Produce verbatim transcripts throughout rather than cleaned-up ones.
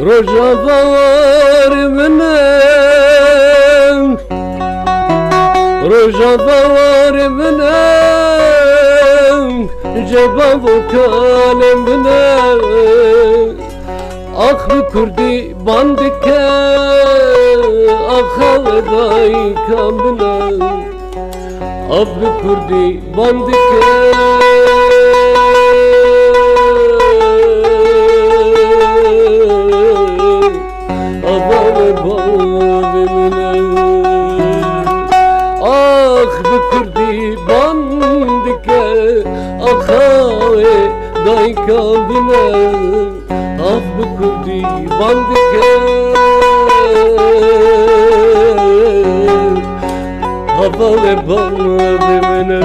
Rojava warê min e, Rojava warê min e, ceba vo kalê min e. Ax bi kurdî ban dike, axa we dayika min e. Av bi kurdî ban dike. Ava we bavê min e. Ax bi kurdî ban dike. Axa we dayika min e. Av bi kurdî ban dike. Hava we bavê min e.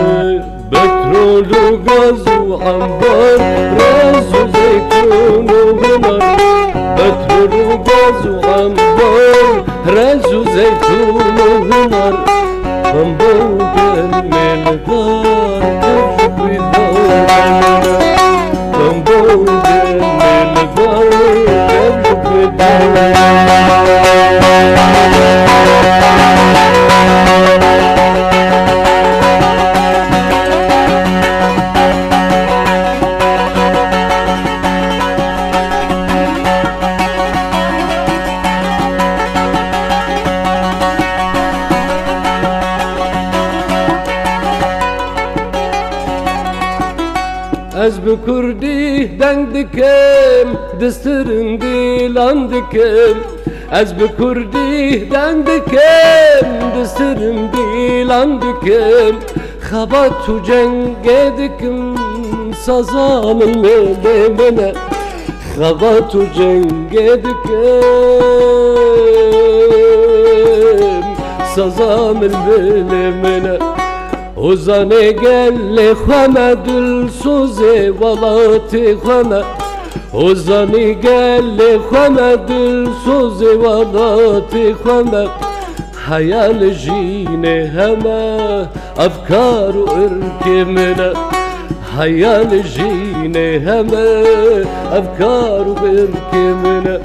Petrol û gaz û ambar, rez û zeytûn û hinar. Petrol û gaz û ambar, rez û zeytûn û hinar. Bambo germê li dar, kevjik wî dar. Bambo germê li dar, kevjik wî dar. Ez bi kurdî deng dikim, distirin dîlan dikim. Ez bi kurdî deng dikim, distirin dîlan dikim. Xebat û cengê dikim, saza min mêlê min e. Xebat û cengê dikim, saza min mêlê min e. Hozanê gelê xwe me, dilsozê welatê xwe me. Hozanê gelê xwe me, dilsozê welatê xwe me. Heya li jînê heme, ev kar û irkê min e. Heya li jînê heme, ev kar û irkê min e.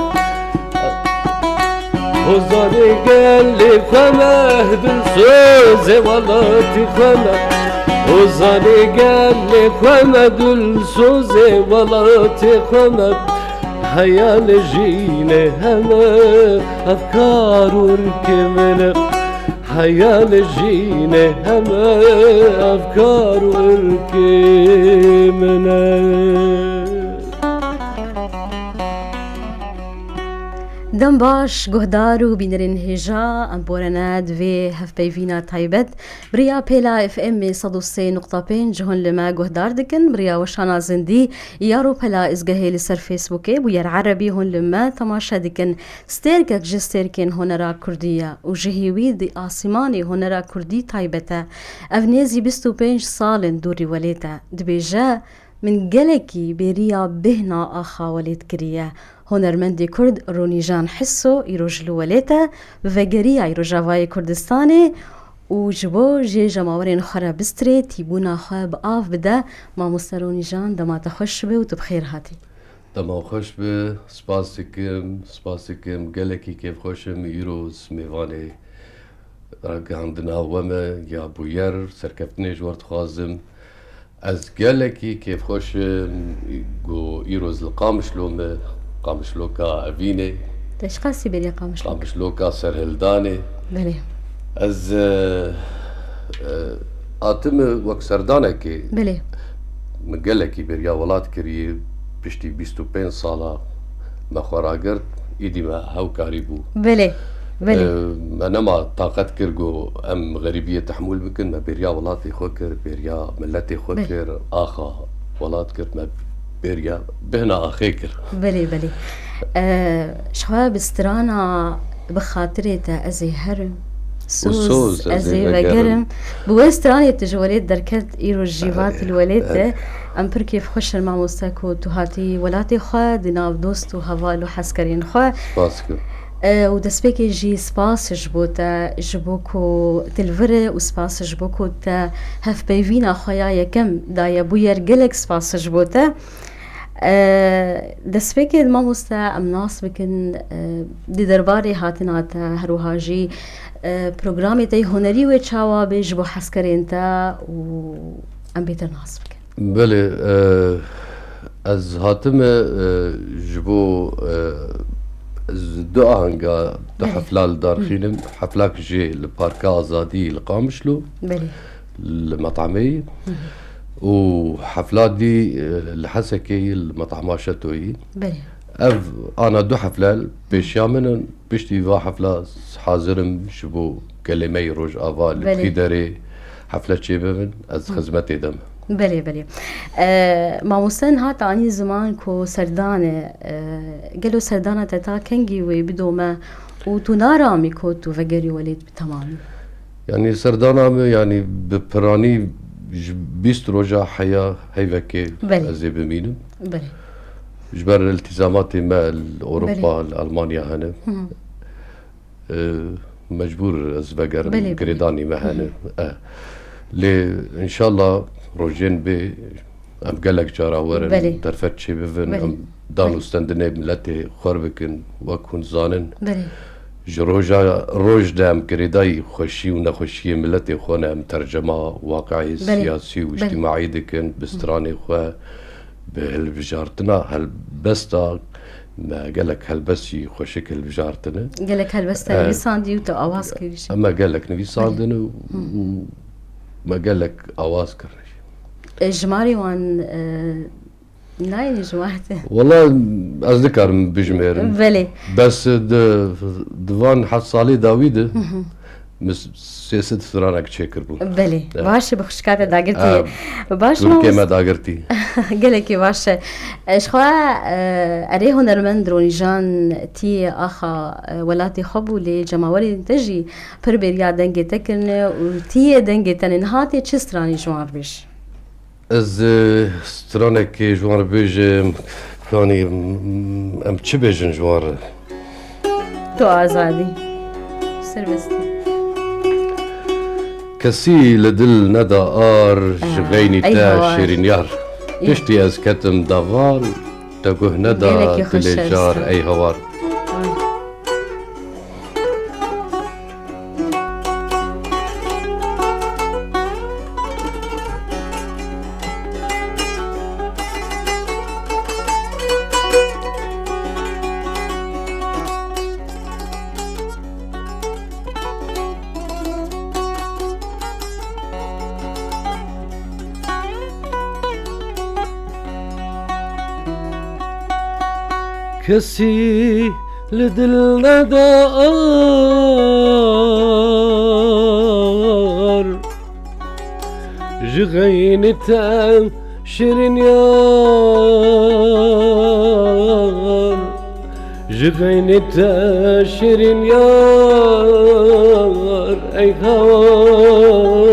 Hozanê gelê xwe me, dilsozê welatî xwe me. Hozanê gelê xwe me, dilsozê welatê xwe me. Heya li jînê heme, ev kar û irkê min e. Heya li jînê heme, ev kar û irkê min e. Dem baş, guhdar û bînerên hêja, em borene di vê hevpeyvîna taybet bi riya Pêla F M'ê sed û sê nokta pênc hûn li me guhdar dikin, bi riya weşana zindî ya rûpela Îzgehê li ser Facebookê, Bûyer Erebî, hûn li me temaşe dikin. Stêrkek ji stêrkên honera kurdî ye û ji hêwî di asîmanê honera kurdî taybet e. Ev nêzî bîst û pênc sal in dûrî welêt e. Dibêje, Min gelekî bêriya bêhna axa welêt kiriye. Hunermendê kurd Ronîjan Hisso îro ji li welêt e, bi vegeriyayî Rojavayê Kurdistanê û ji bo jê jemawerên xwe re bistirê, tîbûna xwe bi av bide. Mamoste Ronîjan, dema te xweş be û tu bi xêr hatî. Dema xweş be, spas dikim, spas dikim, gelekî kêfxweş im îro mêvanê ragihandina we me ya Bûyer, serkeftinê ji we re dixwazim. Ez gelekî kêfxweş im ku îro ez li Qamişlo me, Qamişloka Evînê, Te ji qasî beriya Qamişlo? Qamişloka Serhildanê. Belê. Ez, e, e, hatime wek serdanekê. Belê. Min gelekî beriya welat kiriye, piştî bîst û pênc sala me xwe ragirt, îdî me hewkarî bû. Belê, belê. E, me nema taqet kir ku em xerîbiyê tehmûl bikin, me beriya welatê xwe kir, beriya miletê xwe Belê. kir, axa welat kir, me beriya bêhna axê kir. Belê, belê. E, ji xwe bi strana Bi xatirê te ez ê herim, Û soz soz ez ez ê ê vegerim. vegerim. Bi wê stranê tu ji welêt derket, îro jî vat li welêt te. Em pir kêfxweş in mamoste ku tu hatî welatê xwe di nav dost û heval û hezkerên xwe. Spas dikim. E, û destpêkê jî spas ji bo te, ji bo ku tu li vir e û spas ji bo ku te hevpeyvîna xwe ya yekem daye bûyer, gelek spas ji bo te. E, destpêkê mamoste em nas bikin, e, di derbarê hatina te, her wiha jî, e, programê te yê hunerî wê çawa bê ji bo hezkerên te û em bêtir nas bikin. Belê, e, ez hatime, e, ji bo, e, ez du ahenga, du Belê. hefla li dar Hı. xînim. Heflak jê li Parka Azadî li Qamişlo, Belê. li Metameyî Hı hı. û hefla dî, e, li Hesekê yî li Metama Şetoyî. Belê. Ev ana du hefle pêşiya min in. Piştî va hefla hazir im ji bo gelê me yê Rojava li Belê. Pîderê hefle çêbibin, ez Hı. xizmetê de me. Belê, belê. E, mamoste niha te anî ziman ku serdan e, e, gelo serdana te ta kengî wê bidome û tu naramî ku tu vegerî welêt bi temamî? Yanî serdana me, yanî bi piranî ji bîst roja heya heyvekê Belê. ez ê bimînim. Belê. Ji ber iltîzamatê me li Ewropa, Belê. li Almanya hene. Hı hı. E, mecbûr ez vegerim, Belê, belê. girêdanî me Hı hı. hene. E. Lê înşallah rojên bê em gelek cara werin, Belê. derfet çêbibin, Belê. em dan û Belê. stendinê miletê xwer bikin, wek hûn zanin. Belê. Ji roja roj de em girêdayî xweşî û nexweşiyê miletê xwe ne, em tercema waqiê Belê. siyasî û Belê. îctimaî dikin, bi Hı. stranê xwe, bi hilbijartina, helbesta me gelek helbestî xweşik hilbijartine. Gelek helbest te Eh, nivîsandî û tu awaz kirî jî. Em me gelek nivîsandin û, Belê. Hı. û me gelek awaz kirine jî. E, jimarê wan, e, nayê ji wan te? Wela ez nikarim bijimêrim. Belê. Bes di, di van heft salê dawî de Hı hı. Min sê sed stranek çêkiribû. Belê, Ya. baş e, bi xwişka te dagirtî ye. Ha, Baş Tirkê mamost-, me dagirtî. Gelekî baş e. E, ji xwe, e, erê hunermend Ronîjan tiyê axa, e, welatê xwe bû, lê cemawerên te jî pir bêriya dengê te kirine û tiyê dengê te ne. Niha tê çi stranî ji wan re bêjî? Ez, e, stranekê ji wan re bêjim, yanî, m-, em çi bêjin ji wan re? Tu azadî. Serbestî. Kesî li dil neda ar, ji Ah, xeynî ey te hawar. şêrîn yar. Ê. Piştî ez ketim davar, te guh neda Gelekî xweş dilê e car, stan. ey hawar. Kesî li dil neda ar, ji xeynî te şîrîn yar, ji xeynî te şîrîn yar, ey hawar.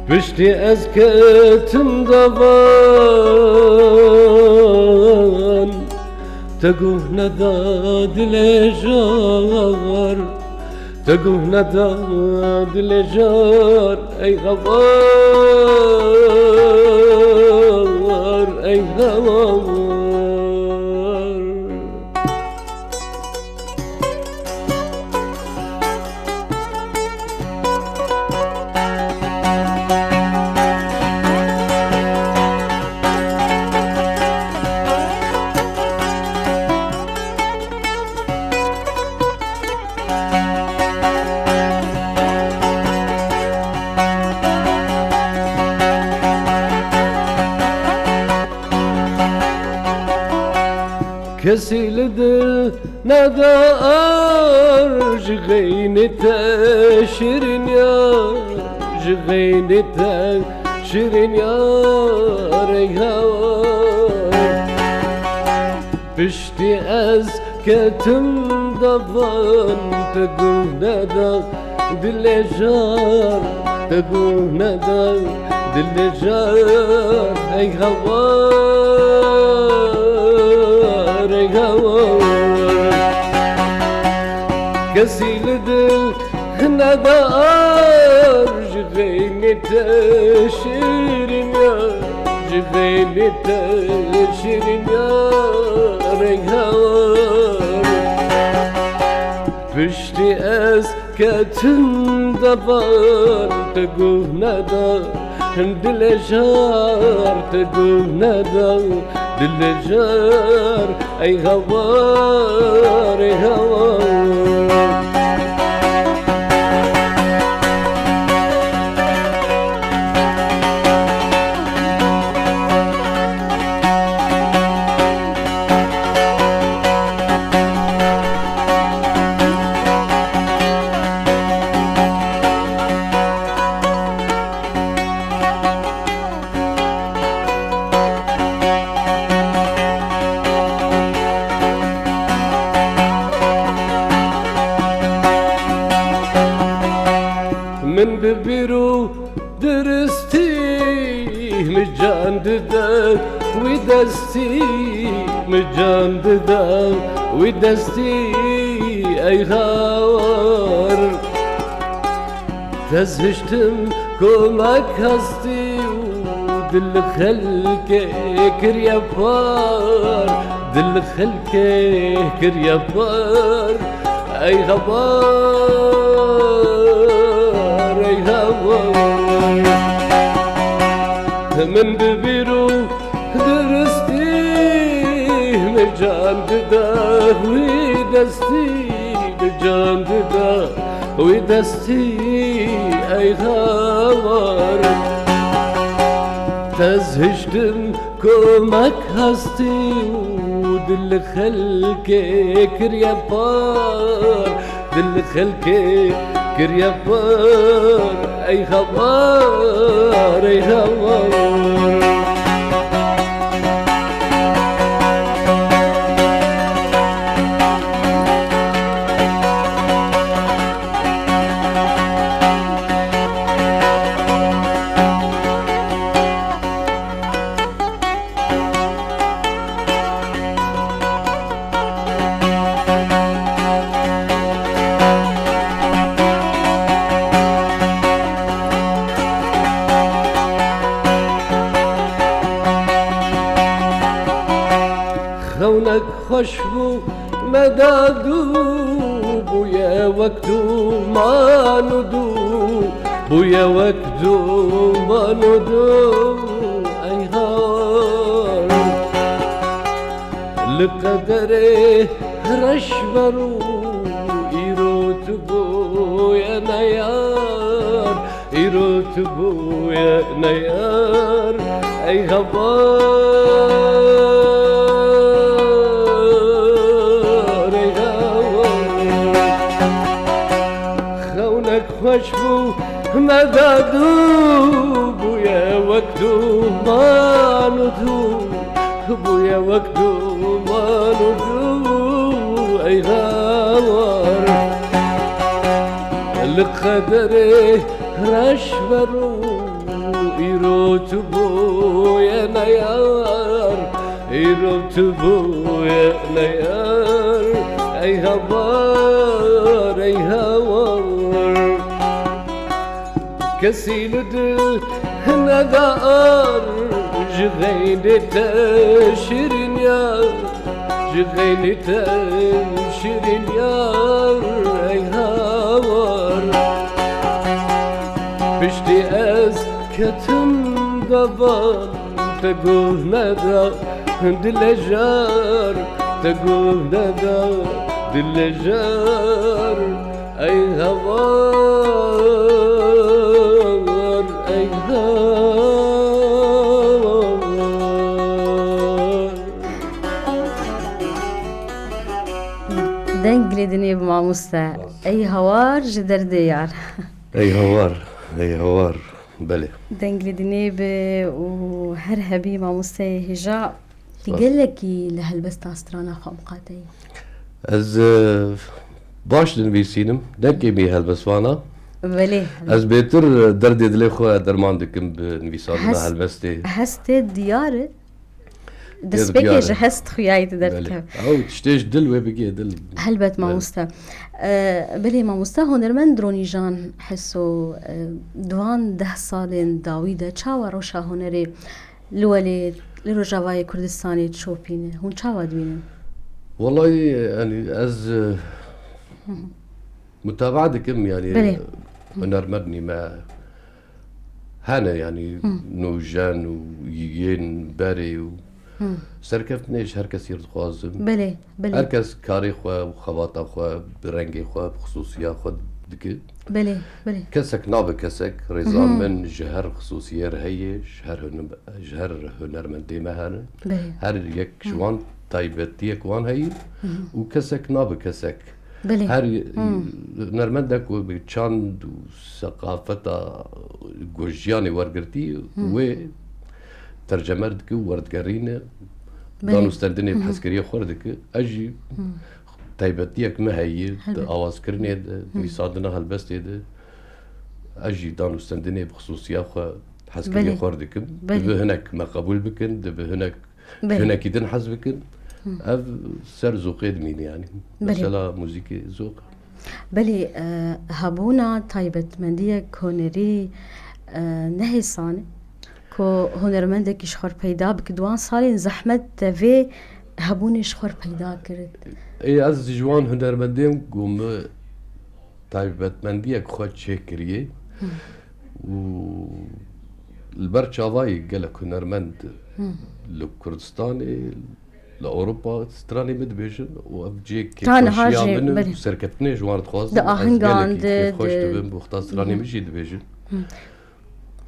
Piştî ez ketim davan, te guh neda dilê jar, te guh neda dilê jar, ey hawar, ey hawar. Kesî li dil neda ar, ji xeynî te şîrîn yar, ji xeynî te şîrîn yar, ey hawar. Piştî ez ketim davan, te guh neda dilê jar, te guh neda dilê jar, ey hawar, ey hawar. Kesî li dil neda ar, ji xeynî te şîrîn yar, Xeynî te şîrîn ya reng hewar. Piştî ez ketim devan, te guh neda, dilê jar, te guh neda, dilê jar, ey hewar, ey hewar. Min bi bîr û duristî min can dida wî destî, min can dida wî destî, ey hawar. Tez hiştim komek hestî û dil xelkê kiriye par, dil xelkê kiriye par. Ey hewar, ey hewar. Min bi bîr û duristî min can dida wî destî, min can dida wî destî, ey hewar. Tez hiştim komek hestî û dil xelkê kiriye par, dil xelkê kiriye par, ey hewar, ey hewar. Xewnek xweş bû, me da dû bûye wek dûman û dû, bûye wek dûman û dû, ey hawar. Li qederê reş berû, îro tu bûye neyar, îro tu bûye neyar, ey hewar, ey hewar. Xewnek xweş bû, me da dû bûye wek dûman û dû, bûye wek dûman û dû, ey hewar. Li qederê reş berû, îro tu bûye neyar, îro tu bûye neyar, ey hewar, ey hewar. Kesî li dil neda ar, ji xeynê te şîrîn ya, ji xeynê te şîrîn ya, ey hawar. Piştî ez ketim devan, te guh neda, dilê jar, te guh neda, dilê jar. Ey hawar, ey hawar. Deng lê dinê bi mamoste. Ey hawar ji derdê yar. Ey hawar, ey hawar. Belê. Deng lê dinê bi û her hebî mamosteyê hêja. Tu gelekî li helbesta strana xwe miqate yî? Ez, e, baş dinivîsînim, ne kêmî helbestvana. Belê. Ez bêtir, e, derdê dilê xwe derman dikim bi nivîsandina helbestê. Hest, hestê diyar e. Destpêkê ji hest xuya yî tu derdikeve. Ew tiştê ji dil wê bigê dil. Helbet mamoste. E, belê mamoste, hunermend Ronîjan Heso, e, di van deh salên dawî de çawa rewşa hunerê Li welêt, li Rojavayê Kurdistanê çopîne. Hûn çawa dibînin? Wellahî, yanî ez, e, mutaba dikim, yanî Belê. Hunermendnî me hene, yanî Hı. nûjen û yên berê û Hı. serkeftinê ji her kesî dixwazim. Belê, belê. Her kes karê xwe û xebata xwe bi rengê xwe, bi xisûsiya xwe dike. Belê, belê. Kesek nabe kesek, rêza Hı. min ji her xisûsiyê re heye, ji her hunem-, ji her hunermendê me hene. Belê. Her yek ji Hı. wan taybetiyek wan heye Hı. û kesek nabe kesek. Belê. Her Hı. hunermendek ku bi çand û seqafeta ku jiyanê wergirtî, Hı. wê terceme dike û werdigerîne, Belê. danûstendinê Hı hı. hezkiriyê xwe dike. Ez jî Hı. taybetiyek me heye, di Helbet. awazkirinê de, Hı. nivîsandina helbestê de. Ez jî danûstendinê bi xisûsiya xwe hezkiriyê Belê. xwe dikim. Belê. Dibe hinek me qebûl bikin, dibe hinek Belê. Hinekî din hez bikin, Hı. ev ser zûqê dimîne, yanî. Belê. Mesela muzîkê zûq. Belê, e, hebûna taybetmendiyek hunerî, e, ne hêsan e ku hunermendekî ji xwe peyda bike. Di wan salên zehmet de vê hebûnê ji xwe peyda kirin. Ê, ez ji wan hunermendên ku min taybetmendiyek xwe çêkiriye Hı. û li ber çavayê gelek hunermend Hı. li Kurdistanê, li Ewropa stranê min dibêjin û ev cihê Ta niha kêfxweşiya jî, min e belê. û serkeftinê ji wan dixwazim. Di Ez ahingan gelekî de, kêfxweş di dibim, bi wexta stranê Hı. min jî dibêjin. Hı.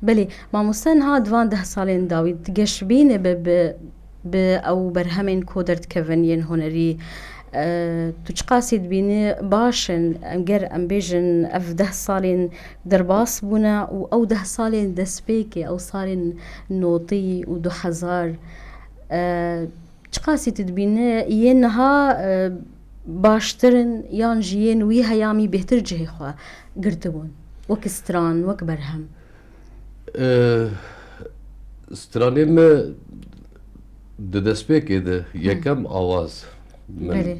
Belê, mamoste, niha di van deh salên dawî tu geşbîn e bi, bi, bi ew berhemên ku derdikevin yên hunerî, e, tu çiqasî dibînî baş in? Em ger em bêjin ev deh salên derbas bûne û ew deh salên destpêkê, ew salên notî û du hezar, e, çiqasî tu dibînî yên niha, e, baştir in yan jî yên wî heyamî bêhtir cihê xwe girtibûn? Wek stran, wek berhem. Stranê me di destpêkê de yekem awaz min Belê.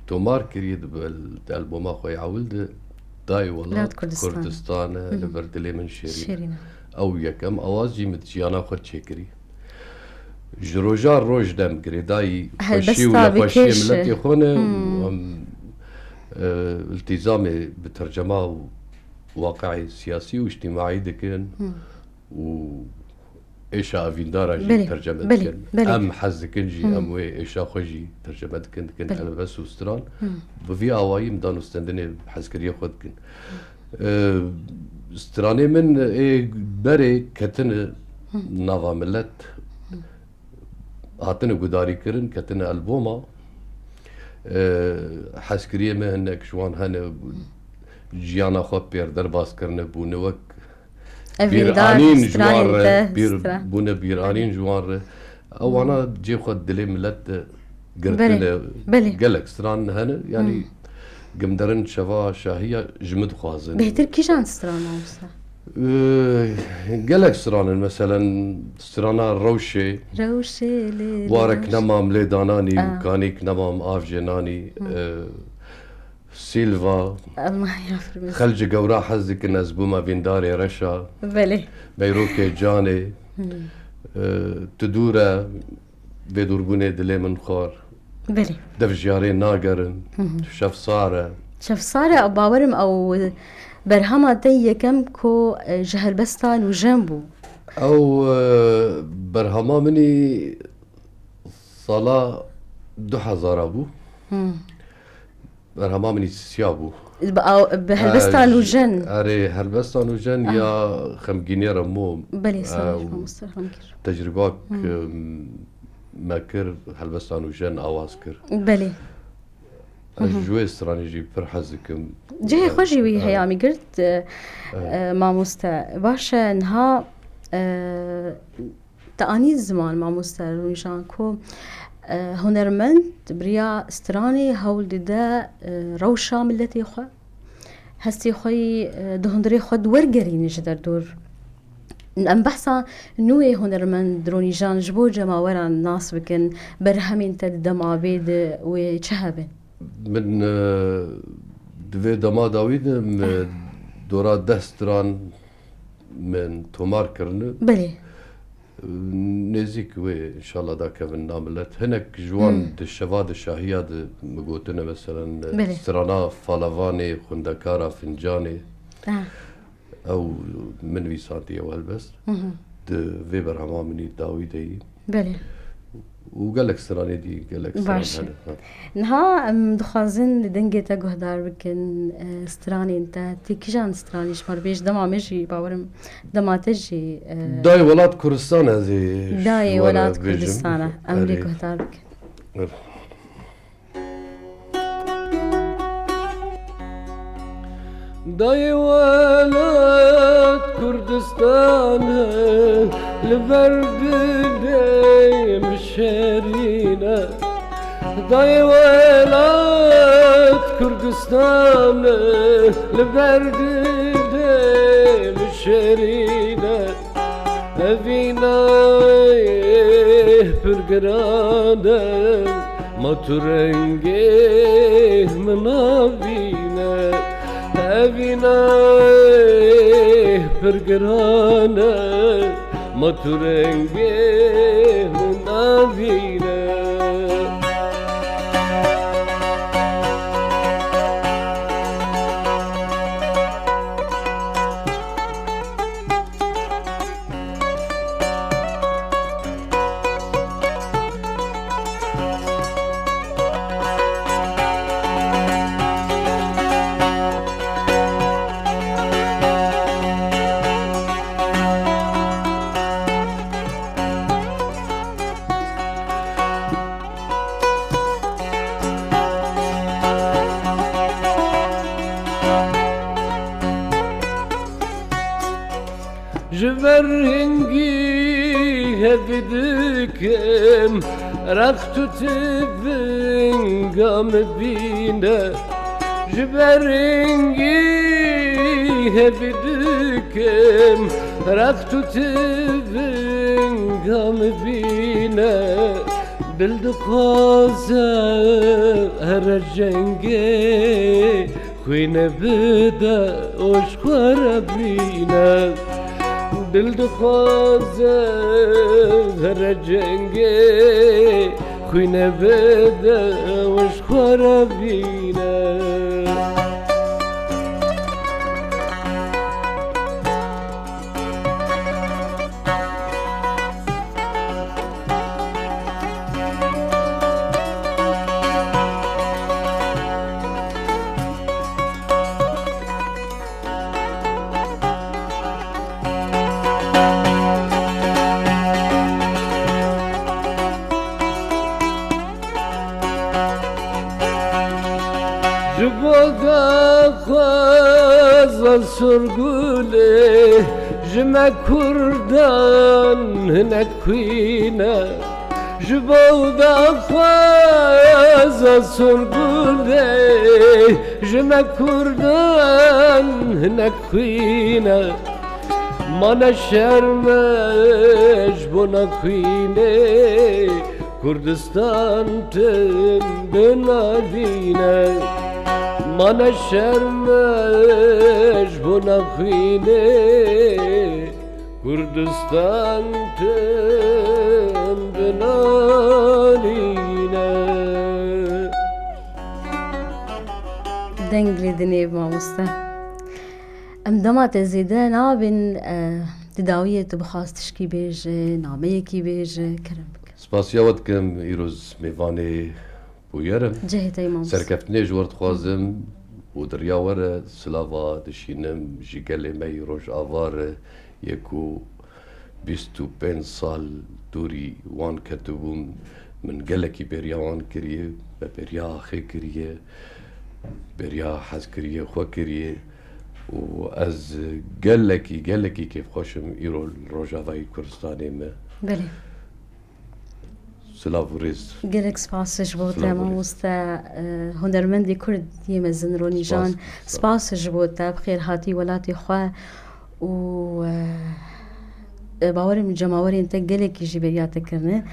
tomar kiriye di bel-, di alboma xwe ya ewil de dayê welat Welat Kurdistan. Kurdistan e, Hı hı. li ber dilê min şêrîn e. Şêrîn e. Ew yekem awaz jî min di jiyana xwe çêkirî. Ji roja roj dem girêdayî xweşî û Helbesta bi nexweşiyê kêş e. miletê xwe ne û Hmm. em, e, iltîzamê bi tercema û waqi'ê siyasî û îctîmaî dikin Hmm. û êşa evîndara jî Belê, terceme belê, dikin. belê. Em hez dikin jî, Hmm. em wê êşa xwe jî terceme dikin, dikin Belê. helbest û stran. Hmm. Bi vî awayî em danûstendinê hezkiriyê xwe dikin. Ee, stranê min ê berê ketine Hı. nava millet. Hatine gudarîkirin, ketine alboma. Ee, hezkiriyê me hinek ji wan hene, jiyana xwe pêr derbas kirine, bûne wek Evîndar bîranîn ji wan stranên re, te, bîr, stran. bûne bîranîn ji wan re. Ew wana cê xwe dilê millet de girtine. Belê, belê. Gelek stran hene, yanî Hmm. gimderin çava şahiya ji min dixwazin. Bêhtir kîjan stran mamoste? Ee, gelek stran in, meselen strana Rewşê, Rewşê lê Warek rewş. nemam lê dananî, Aa. kanîk nemam av jê nanî, Hı. ee, Silva, Allah yafirmesin. Xelci gewra hez dikin ez bûma vîndarê reşa. Belê. Beyrokê canê, Hmm. e, tu dûr e, vê dûrbûnê dilê min xwar. Belê. Dev jiyarê nagerin, Hı hı. şev sar e. Şev sar e, bawerim ew berhema te yekem ku, e, ji helbesta nûjen bû. Ew, e, berhema min î sala du hezara bû. Hı. Berhema min î siya bû. Bi aw-, bi helbesta Ee, nûjen. Erê, helbesta nûjen Ah. ya xemgînê re mo. Belê, sağ ol, Ee, mamoste, xemgîn. Tecrüba Hmm. k-, me kir, helbesta nûjen awaz kir. Belê. Ez Hı hı. ji wê stranê jî pir hez dikim. Cihê xwe jî wî Ee, heyamî girt, e, Evet. e, mamoste. Baş e, niha, e, Te anî ziman, mamoste Rûnîjan, ku, e, hunermend bi riya stranê hewl dide, e, rewşa miletê xwe, hestê xwe yî, e, di hundirê xwe di wergerîne ji derdor. Em behsa nû yê hunermend Rûnîjan ji bo cemaweran nas bikin, berhemên te di dema vê de wê çi hebin? Min, e, di vê dema dawî de min dora deh stran min tomar kirine. Belê. Nêzîk wê înşallah dakevin na milet. Hinek ji wan Hmm. di şeva di şahiya di min gotine, meselen, Belê. strana Falavanê, Xwendekara Fincanê. Ha. Ew min nivîsandiye û helbest. Hı hı. Di vê berhema min î dawî de yî. Belê. Û gelek stranê dî, gelek stran Baş. hene. Ha. Niha em dixwazin li dengê te guhdar bikin, e, stranên te. Tê kîjan stranî ji me re bêj? Dema me jî, bawerim, dema te jî, e, Dayê welat Kurdistan ez ê ji Dayê we re welat bêjim. Kurdistan e. Em lê Erê. guhdar bikin. Erê. Dayê welat Kurdistan e, li ber dilê min şerîn e. Dayê welat Kurdistan e, li ber dilê min şerîn e. Evîna pir giran e, ma tu rengê min navîne. Evîna pir giran e, ma tu rengê min navîne. Ji ber hingî hevî dikim, rex tu tivinga min bîne. Ji ber hingî hevî dikim, rex tu tivinga min bîne. Dil dixwaze here cengê xwîne bide û ji xwe re bîne. Dil dixwaze here cengê xwîne bide û ji xwe re bîne. Ji bo daxwaza Sorgulê ji me Kurdan hinek xwîne. Ji bo daxwaza Sorgulê ji me Kurdan hinek xwîne. Ma ne şerm e ji bona xwînê Kurdistan tim binalîne. Ma ne şerm e ji bona xwînê Kurdistan tim binalîne. Deng lê dinê mamoste. Em dema te zêde nabin, e, di dawiyê tu bixwaz tişkî bêje, nameyekî bêje, kerem bike. Spasiya we dikim, îro ez mêvanê bûyerim. Cihê te yê mamoste. Serkeftinê ji we re dixwazim û di riya we re silava dişînim ji gelê me yî Rojava re yê ku bîst û pênc sal dûrî wan ketibûn, min gelekî bêriya wan kiriye, me bêriya axê kiriye, bêriya hez kiriye, xwe kiriye û ez gelekî, gelekî kêfxweş im îro li Rojavayê Kurdistanê me. Belê. Silav û rêz. Gelek spas ji bo te, Silav û rêz. mamoste, e, hunermendê Kurd yê mezin Ronî Spas, Can. spas. Spas ji bo te, bi xêr hatî welatê xwe û, e, e, bawerim cemawerên te gelekî jî bêriya te kirine.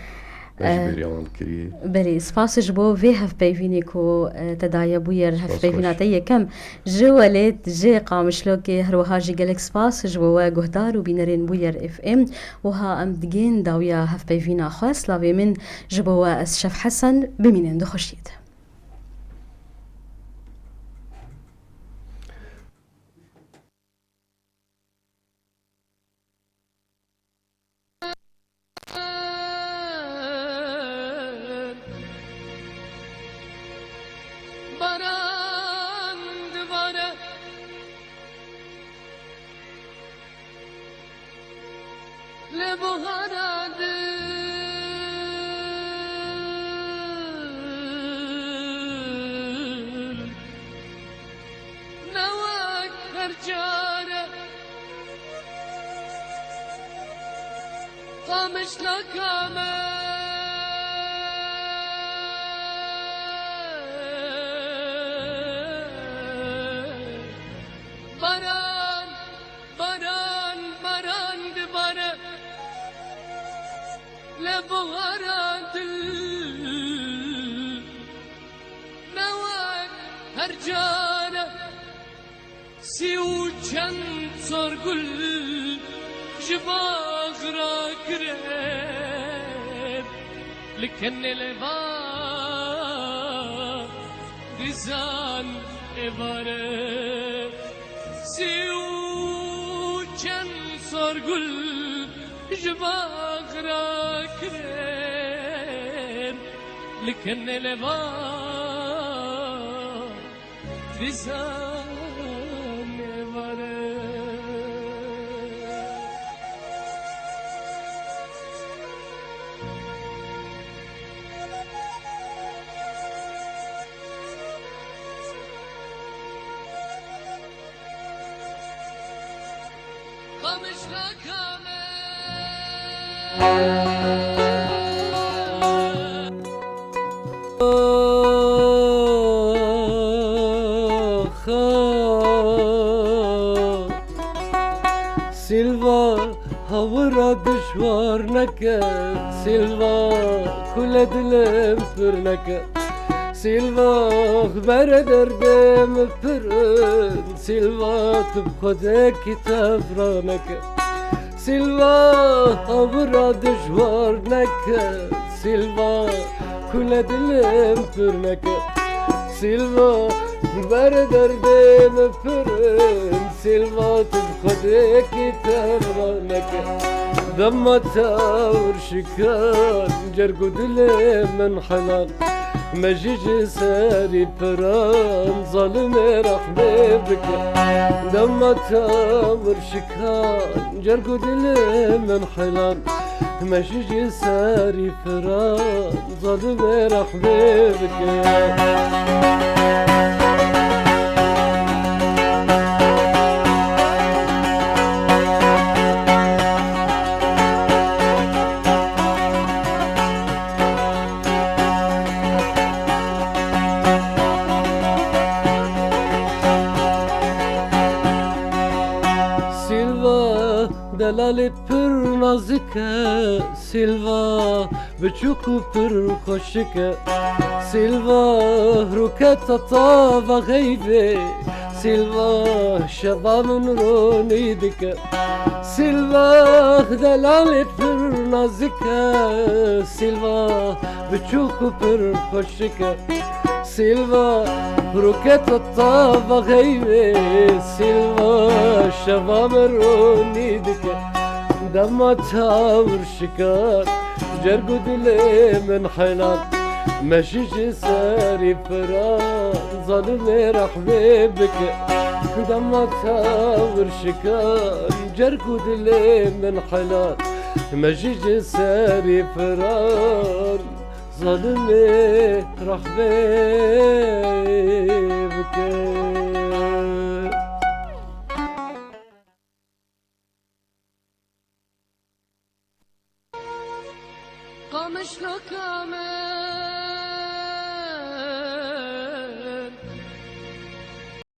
Me jî bêriya wan kiriye. Belê, spas ji bo vê hevpeyvînê ku, e, te daye bûyer, hevpeyvîna te yekem ji welêt, ji Qamişlokê, her wiha jî gelek spas ji bo we guhdar û bînerên Bûyer F M. Wiha em digên dawiya hevpeyvîna xwe. Slavê min ji bo we, ez Şef Hesen, bimînin di xweşiyê de. Baran divare, li buhara dil, ne wek her care. Qamişlaka me. Baran, baran, baran dibare, li buhara dil, ne wek her care. Sî û çend sorgul ji bax ra kirin, li kenê lêva dizan êvare. Sî û çend sorgul ji bax ra kirin, li kenê lêva dizan êvare. Qamişlaka me. Silva hawira dijwar neke, Silva kule dilê min pir neke. Silva bere derdê min pir in, Silva tu bi xwedekî tevra neke. Silva hawira dijwar neke, Silva kule dilê min pir neke. Silva bere derdê min pir in, Silva tu bi xwedekî tevra neke. Dema tewr şikan cerg û dilê min helan. Me jî ji serî piran zalimê rehmê bike. Dema tewr şikan cerg û dilê min helan. Me jî ji serî piran zalimê rehmê bike. Silva delalê pir nazik e, Silva biçûk û pir xweşik e. Silva rûketa tava xeyvê, Silva şeva min ronî dike. Silva delalê pir nazik e, Silva biçûk û pir xweşik e. Silva rûketa tava xeyvê, Silva şeva min ronî dike. Dema tewr şikan cerg û dilê min helan. Me jî ji serî piran zalimê rehmê bike. Dema tewr şikan cerg û dilê min helan. Me jî ji serî piran zalimê rehmê bike. Qamişloka me.